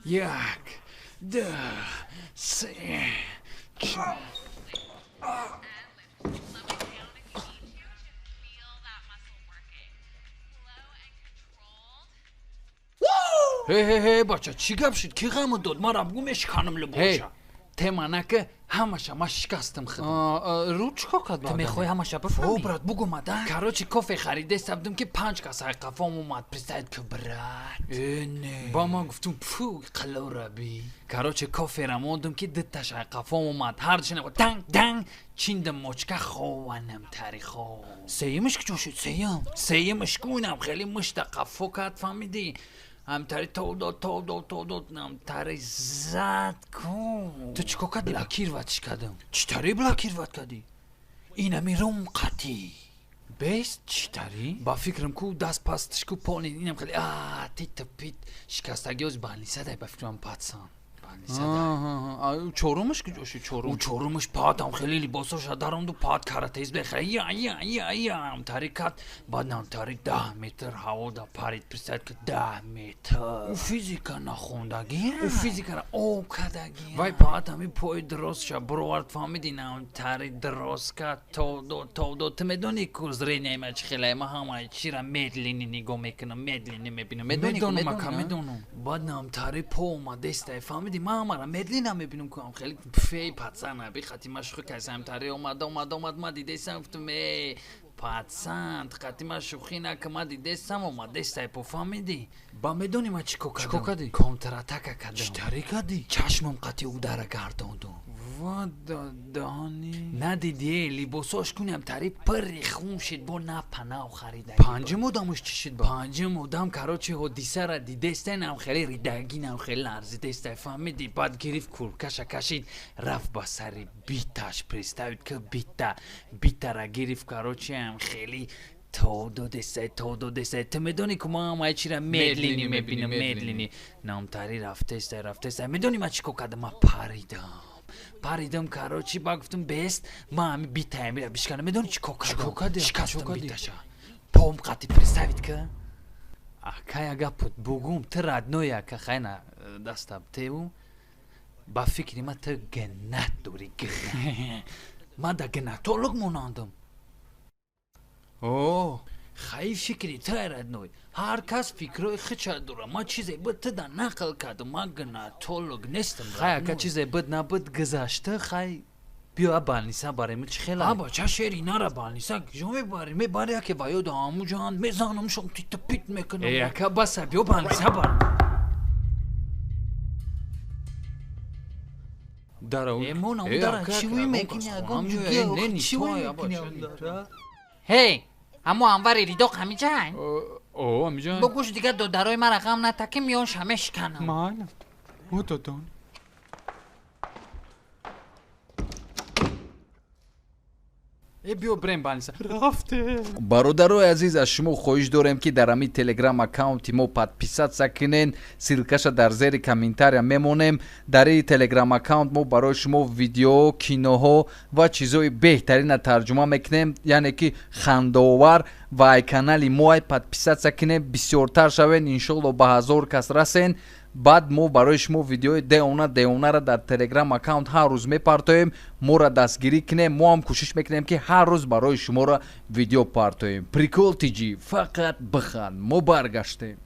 Як, ду, се, чор. Ҳе, ҳе, ҳе, бача, чӣ гап шуд? Кӣ ғаму дод? Мара бугу, мешиканам либоша. Тема нака, ҳамаша ма шикастам худам. Рӯ чӣ кор кард? Ту мехоҳӣ ҳамаша бифаҳмӣ? О, брат, бугу мада. Короче, кофе харидаста будум, ки панҷ кас ай қафом омад. Представить ки, брат. Э, не. Ба ман гуфтум: «Фу, қалораби». Короче, кофера мондум, ки диташ ай қафом омад. Ҳардушина данг данг чиндам, мочка хованам тарихо. Сеюмаш куҷо шуд? Сеюм. Сеюмаш кунам хеле мушта қафо кард, фаҳмидӣ? Ҳамтари тов дод, тов дод, тов дод, ҳамтари зад ку. Ту чӣ кор кардӣ? Блокировать кардам. Чӣ тари блокировать кардӣ? Инами рум қатӣ. Бест, чӣ тари? Ба фикрам ку даст пастш ку полни инам хеле а тита пит шикастагиоз балнисадай, ба фикрам, пацан. Чорумаш куҷо шуд, чорум? У чорумаш паатам хеле либосоша даронду, паат каратеист бехе, я я я я ҳамтари кат, баъд ҳамтари 10 метр ҳаво да парид. Представить ки, 10 метр. У физика нахондагӣ, у физикара об кардагӣ. Вай паат ҳами пои дрозша бировард, фаҳмидӣ? Ҳамтари дроз кат, тов дод, тов дод. Ту медонӣ ку зрения ма чӣ хеле, ма ҳамаи чира медленно нигоҳ мекунам, медленно мебинам. Медонам, ака, медонам. Баъд ҳамтари по омадестай, фаҳмидӣ? Ман ҳамара медленно мебинам ку, хеле фей пацан аби хати ма шӯхӣ кайсам. Ҳамтари омад, омад, омад, ма дидесам, гуфтум: «Э, пацан, қати ма шӯхӣ нака, ма дидесам, омадестай по», фаҳмидӣ? Ба медонӣ ма чӣ кор Чӣ кор кардӣ? Контратака кардам. Чӣ тари кардӣ? Чашмам қати удара гардондум. Вададаҳани. Надидӣ, либосош кунам тари пирри хун шид, бо напанав харида. Панҷум одамаш чӣ шид ба? Панҷум одам, короче, ҳодисара дидестай, нам хеле ридагӣ, нам хеле ларзидестай, фаҳмидӣ? Баъд гирифт, куркаша кашид, рафт ба сари биташ. Представить ки, бита битара гирифт, короче, ам хеле то додестай, то додестай. Ту медонӣ ку ман ҳамаи чира медленно мебинам, медленно. Намтари рафтестай, рафтестай. Медонӣ ман чӣ кор кардам? Ман паридам, паридам, короче, ба гуфтум: «Бест, ман ҳами битаямира бишканам». Медонӣ чӣ кор кардам? Шикастам биташа пом қати. Представить ка, акая, гапут бугум, ту родной ака, хайна дастаб теву. Ба фикри ман, ту гнат дорӣ, гнат. Ман да гнатолог монандам. О. Хай, фикри ту, родной, ҳар кас фикрҳои хича дора. Ман чизе буд, ту да нақл кардам, ман гнатолог нестам. Хай, ака, чизе буд набуд, гузашта. Хай, биё балниса барем, чӣ хела? А, бача, шери нара, балниса куҷо мебарӣ? Мебарӣ, яке ба ёда ҳамуҷанд мезанам, шом тита пит мекунам. Э, ака, баса, биё балниса бар. Дара. Эмона, дара чӣ мекунӣ? Ягон чӣ мекунӣ? Ҳей, ҳамо Анвари ридоқ ҳамиҷай? О, ҳамиҷай. Бугӯш, дигар додарои мара ғам ната, ки миёнша мешиканам. Майла, о додон. Э, биё брем балниса, рафте. Бародарои азиз, аз шумо хоҳиш дорем, ки дар ҳамин телеграм аккаунти мо подписаться кунен. Ссылка ша дар зери комментария мемонем. Дар ин телеграм аккаунт мо барои шумо видео, киноҳо ва чизҳои беҳтарина тарҷума мекунем, яъне ки хандовар. Ва ай канали мо ай подписаться кунем, бисёртар шавен, иншолло ба 1000 кас расен. Баъд мо барои шумо видеои деона деонара дар телеграм аккаунт ҳар рӯз мепартоем. Моро дастгирӣ кунем, мо ҳам кӯшиш мекунем, ки ҳар рӯз барои шуморо видео партоем. Прикол тиҷӣ, фақат биханд. Мо баргаштем.